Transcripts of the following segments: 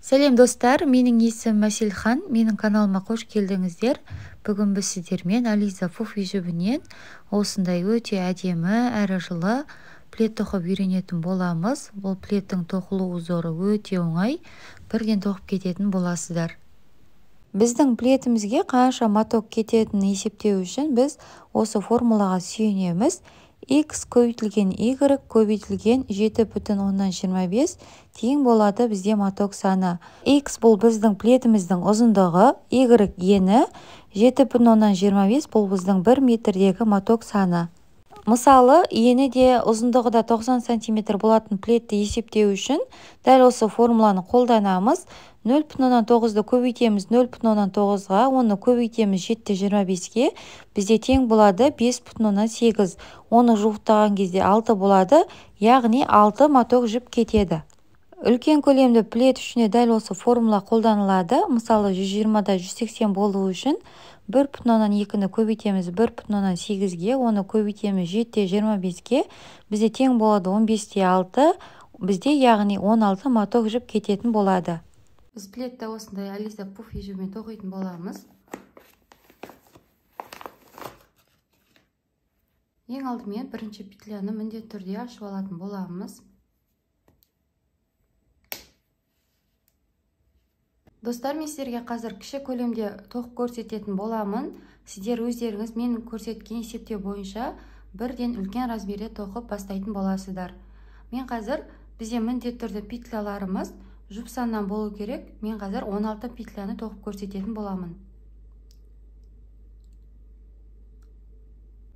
Сәлем достар, менің есімім Әселхан, менің каналыма қош келдіңіздер. Бүгін біз сіздермен Ализа Фуфи жібінен осындай өте әдемі әрі жылы плед тоқып үйренетін боламыз. Бұл пледтің тоқылу узоры өте оңай, бірден тоқып кететін боласыздар. Біздің пледімізге қанша моток кететінін есептеу үшін біз осы формулаға сүйенеміз. X көбейтілген Y көбейтілген 7,25 тең болады бізде моток саны. X бұл біздің пледіміздің ұзындығы, Y ені, 7,25 бұл біздің 1 метрдегі моток саны. Мысалы, ені де ұзындығы да 90 сантиметр болатын пледті есептеу үшін дәл осы формуланы қолданамыз. 0,9-ды көбейтеміз 0,9-ға, оны көбейтеміз 7,25-ге, бізде тең болады 5,8. Оны жуықтаған кезде 6 болады, яғни 6 моток жіп кетеді. Үлкен көлемді плед үшін дәл осы формула қолданылады. Мысалы, 120-да 180 болуы үшін 1,2-ні көбейтеміз 1,8-ге, оны көбейтеміз 7,25-ге, бізде тең болады 15,6, бізде яғни 16 моток жіп кететін болады. Біз пледті осындай Ализа Пуфи жібімен тоқитын боламыз. Ең алдымен бірінші петляны міндетті түрде ашып алатын боламыз. Достар, мен сіздерге қазір кіші көлемде тоқып көрсететін боламын. Сіздер өздеріңіз мен көрсеткен есептеу бойынша бірден үлкен размерде тоқып бастайтын боласыздар. Мен қазір бізде міндетті түрде петляларымыз жұп саннан болу керек. Мен қазір 16 петляны тоқып көрсететін боламын.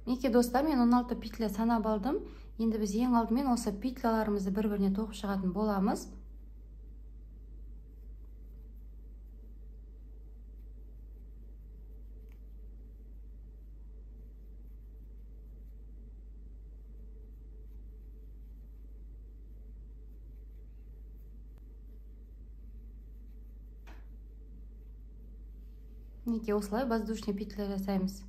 Мінекей достар, мен 16 петля санап алдым. Енді біз ең алдымен осы петляларымызды бір-біріне тоқып шығатын боламыз. Мінекей осылай воздушный петля жасаймыз.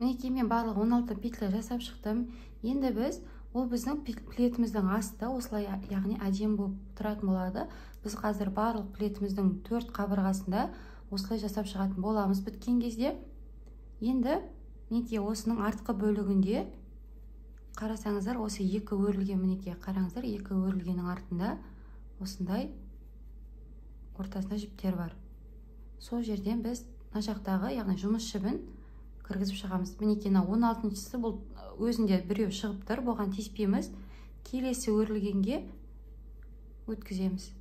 Мінекей мен барлығы 16 петля жасап шықтым. Енді біз ол біздің пледіміздің асты осылай, яғни әдемі болып тұратын болады. Біз қазір барлық пледіміздің 4 қабырғасында осылай жасап шығатын боламыз біткен кезде. Енді мінекей осының артқы бөлігінде қарасаңыздар, осы екі өрілген, мінекей қараңыздар, екі өрілгеннің артында осындай ортасында жіптер бар. Сол жерден біз мына жақтағы, яғни жұмыс жібін кіргізіп шығамыз. Мінекей мына 16-шысы бұл өзінде біреу шығып тұр, бұған тиіспейміз. Келесі өрілгенге өткіземіз.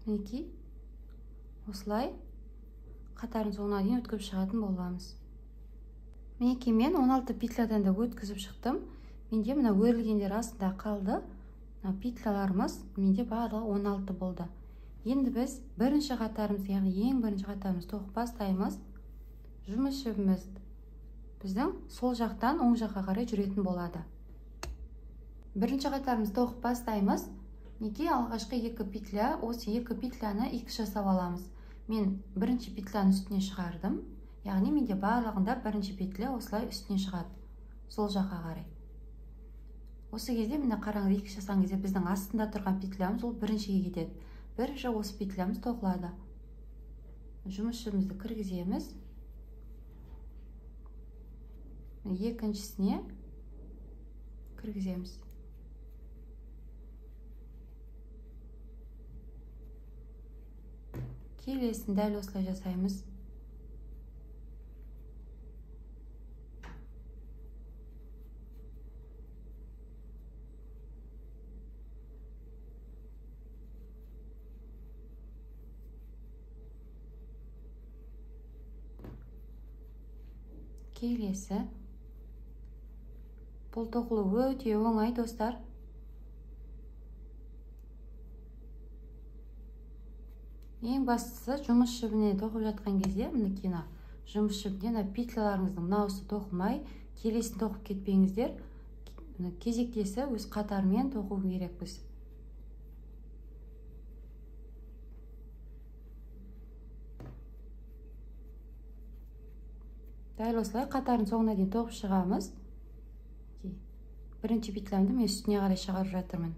Мінекей осылай қатардың соңына дейін өткізіп шығатын боламыз. Мінекей мен 16 петлядан да өткізіп шықтым. Менде мына өрілгендер астында қалды. Мына петляларымыз менде барлығы 16 болды. Енді біз бірінші қатарымыз, яғни ең бірінші қатарымыз тоқып бастаймыз. Жұмыс жібіміз біздің сол жақтан оң жаққа қарай жүретін болады. Бірінші қатарымыз тоқып бастаймыз. Мінекей алғашқы екі петля, осы екі петляны X жасап аламыз. Мен бірінші петляның үстіне шығардым. Яғни менде барлығында бірінші петля осылай үстіне шығады, сол жаққа қарай. Осы кезде міне қараңыз, X жасаған кезде біздің астында тұрған петлямыз ол біріншіге кетеді. Бірінші осы петлямыз тоқылады. Жұмыс жібімізді кіргіземіз. Екіншісіне кіргіземіз. Келесін дәл осылай жасаймыз. Келесі. Бұл тоқылу өте оңай достар. Ең бастысы жұмыс жібіне тоқып жатқан кезде мінекей мына жұмыс жібінен петляларыңыздың мынауысы тоқылмай, келесін тоқып кетпеңіздер. Кезектесі өз қатарымен тоқу керекпіз. Дәл осылай қатардың соңына дейін тоқып шығамыз. Бірінші петлямды мен үстіне қарай шығарып жатырмын.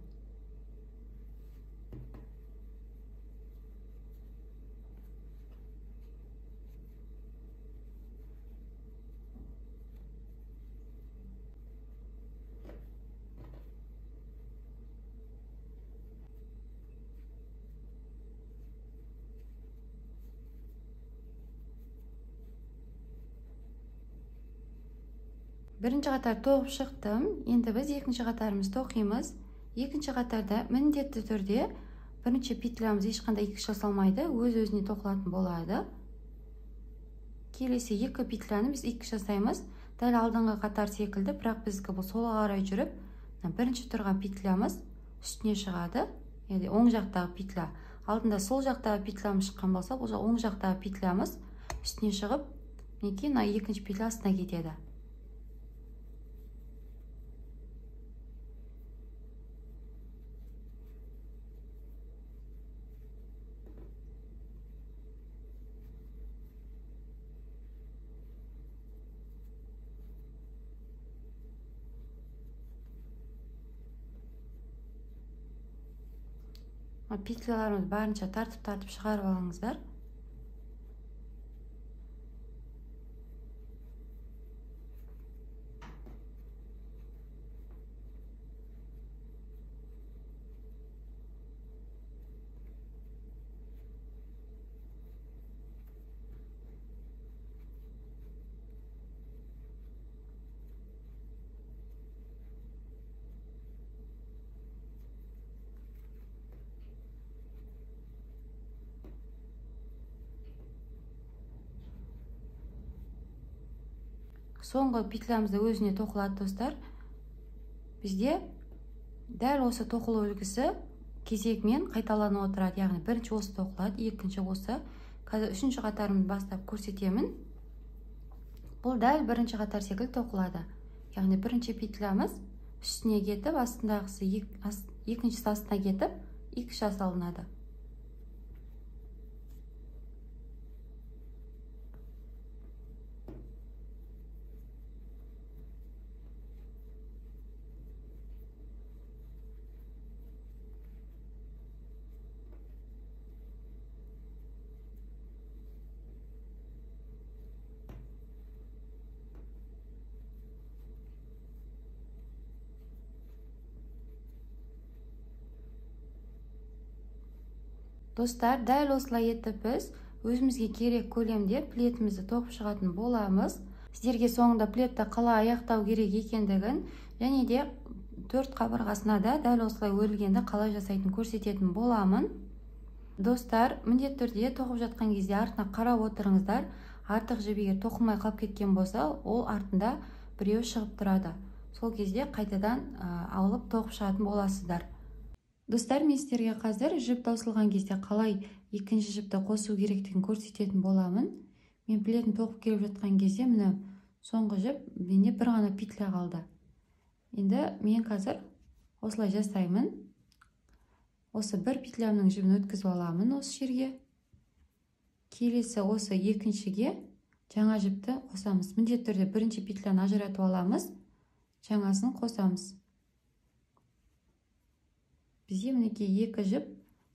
Бірінші қатар тоқып шықтым. Енді біз екінші қатарымыз тоқимыз. Екінші қатарда міндетті түрде бірінші петлямыз ешқандай екі жасалмайды, өз-өзіне тоқылатын болады. Келесі екі петляны біз екі жасаймыз. Дәл алдыңғы қатар секілді, бірақ біздікі бұл солға қарай жүріп, бірінші тұрған петлямыз үстіне шығады. Яғни оң жақтағы петля. Алдында сол жақтағы петлямыз шыққан болса, бұл оң жақтағы петлямыз үстіне шығып, мінекей мына екінші петля астына кетеді. Петляларымызды барынша тартып-тартып шығарып алыңыздар. Соңғы петлямызды өзіне тоқылады достар. Бізде дәл осы тоқылу үлгісі кезегімен қайталанып отырады. Яғни бірінші осы тоқылады, екінші осы. Қазір үшінші қатарымды бастап көрсетемін. Бұл дәл бірінші қатар секілді тоқылады. Яғни бірінші петлямыз үстіне кетіп, астындағысы екіншісі астына кетіп, екі жасалынады. Достар, дәл осылай етіп біз өзімізге керек көлемде плетімізді тоқып шығатын боламыз. Сіздерге соңында плетті қалай аяқтау керек екендігін және де төрт қабырғасына да дәл осылай өрілгенді қалай жасайтынын көрсететін боламын. Достар, міндетті түрде тоқып жатқан кезде артына қарап отырыңыздар. Артық жіп егер тоқылмай қалып кеткен болса, ол артында біреу шығып тұрады. Сол кезде қайтадан алып тоқып шығатын боласыздар. Достар, мен сіздерге қазір жіп таусылған кезде қалай екінші жіпті қосу керектігін көрсететін боламын. Мен плетін тоқып келіп жатқан кезде міне соңғы жіп менде бір ғана петля қалды. Енді мен қазір осылай жасаймын. Осы бір петлямның жібін өткізіп аламын осы жерге. Келесі осы екіншіге жаңа жіпті қосамыз. Міндетті түрде бірінші петляны ажыратып аламыз, жаңасын қосамыз. Бізде мінекей екі жіп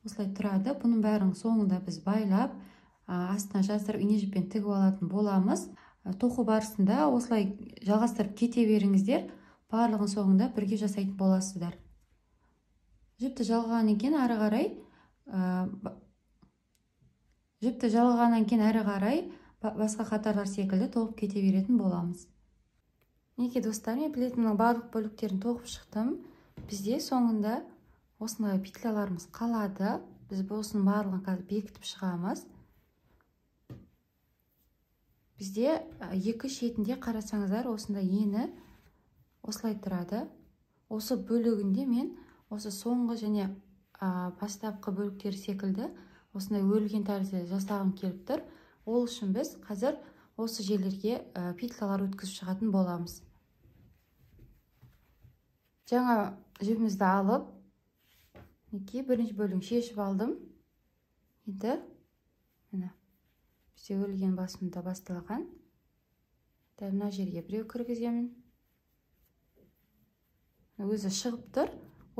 осылай тұрады. Бұның бәрін соңында біз байлап, астына жасырып ине жіппен тігіп алатын боламыз. Тоқу барысында осылай жалғастырып кете беріңіздер. Барлығын соңында бірге жасайтын боласыздар. Жіпті жалғағаннан кейін ары қарай басқа қатарлар секілді тоқып кете беретін боламыз. Мінекей достар, мен плетімнің барлық бөліктерін тоқып шықтым. Бізде соңында осындай петляларымыз қалады. Біз осының барлығын қазір бекітіп шығамыз. Бізде екі шетінде қарасаңыздар осындай ені осылай тұрады. Осы бөлігінде мен осы соңғы және бастапқы бөліктер секілді осындай өрілген тәрізді жасағым келіп тұр. Ол үшін біз қазір осы жерлерге петлялар өткізіп шығатын боламыз. Жаңа жібімізді алып, мінекей бірінші бөлім шешіп алдым. Енді міне бізде өрілген басымда басталған. Дәл мына жерге біреу кіргіземін. Өзі шығып тұр,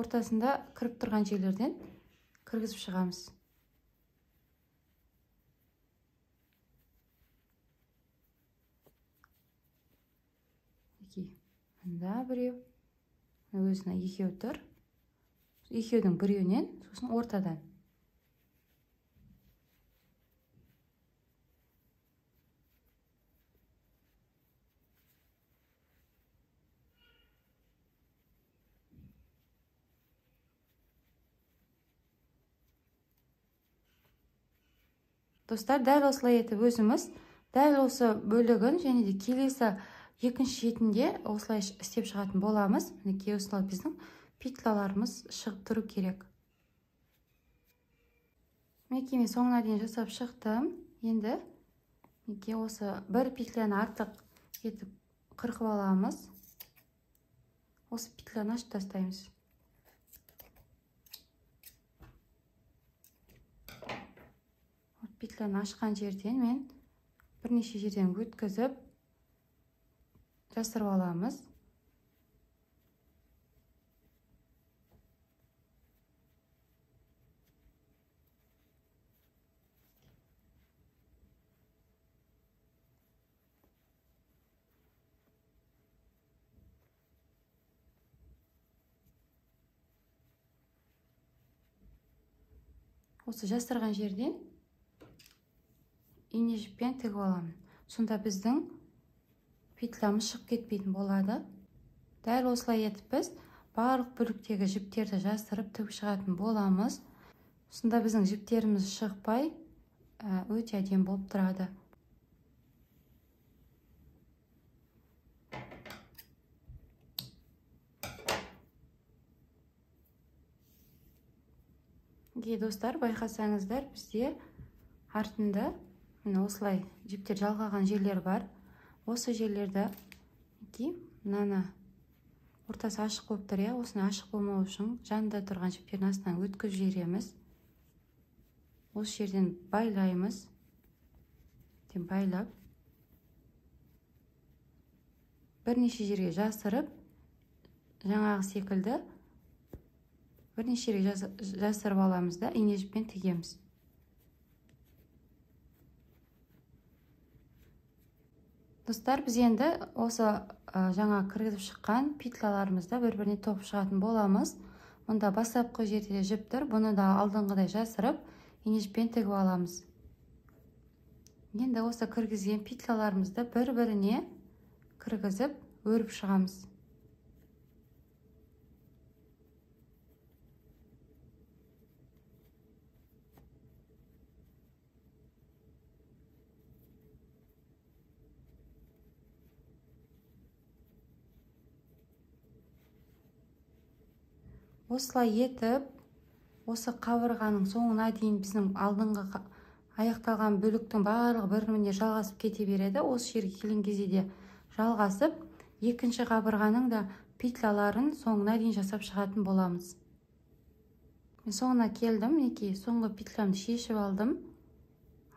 ортасында кіріп тұрған жерлерден кіргізіп шығамыз. Мінекей, мында біреу, өзіне екеу тұр. Екеудің біреуінен, сосын ортадан. Достар, дәл осылай етіп өзіміз дәл осы бөлігін және де келесі екінші шетінде осылай істеп шығатын боламыз. Мінекей осылай біздің петляларымыз шығып тұру керек. Мінекей мен соңына дейін жасап шықтым. Енді мінекей осы бір петляны артық етіп қырқып аламыз. Осы петляны ашып тастаймыз. Петляны ашқан жерден мен бірнеше жерден өткізіп жасырып аламыз. Осы жасырған жерден ине жіппен тігіп аламын. Сонда біздің петлямыз шығып кетпейтін болады. Дәл осылай етіп біз барлық бөліктегі жіптерді жасырып тігіп шығатын боламыз. Сонда біздің жіптеріміз шықпай өте әдемі болып тұрады. Егер достар байқасаңыздар, бізде артында міне осылай жіптер жалғаған жерлер бар. Осы жерлерді мінекей мынаны ортасы ашық болып тұр, иә, осыны ашық болмау үшін жанында тұрған жіптердің астынан өткізіп жібереміз. Осы жерден байлаймыз. Байлап бірнеше жерге жасырып, жаңағы секілді бірнеше жерге жасырып аламыз да ине жіппен тігеміз. Достар, біз енді осы жаңа кіргізіп шыққан петляларымызды бір-біріне тоқып шығатын боламыз. Мұнда бастапқы жерде жіп тұр, бұны да алдыңғыдай жасырып, ине жіппен тігіп аламыз. Енді осы кіргізген петляларымызды бір-біріне кіргізіп, өріп шығамыз. Осылай етіп, осы қабырғаның соңына дейін біздің алдыңғы аяқталған бөліктің барлығы бір-біріне жалғасып кете береді. Осы жерге келген кезде де жалғасып, екінші қабырғаның да петляларын соңына дейін жасап шығатын боламыз. Мен соңына келдім, мінекей соңғы петлямды шешіп алдым.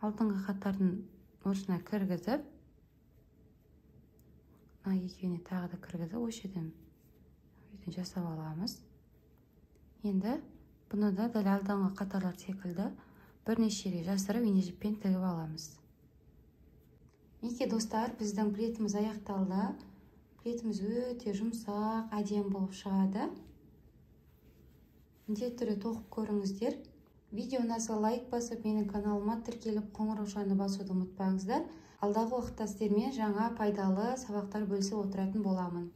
Алдыңғы қатардың ортасына кіргізіп, мына екеуіне тағы да кіргізіп, осы жерден жасап аламыз. Енді бұны да дәл алдыңғы қатарлар секілді бірнеше рет жасырып, ине жіппен тігіп аламыз. Мінекей достар, біздің плетіміз аяқталды. Плетіміз өте жұмсақ, әдемі болып шығады. Міндетті түрде тоқып көріңіздер. Видео ұнаса лайк басып, менің каналыма тіркеліп, қоңыраушаны басуды ұмытпаңыздар. Алдағы уақытта сіздермен жаңа пайдалы сабақтар бөлісіп отыратын боламын.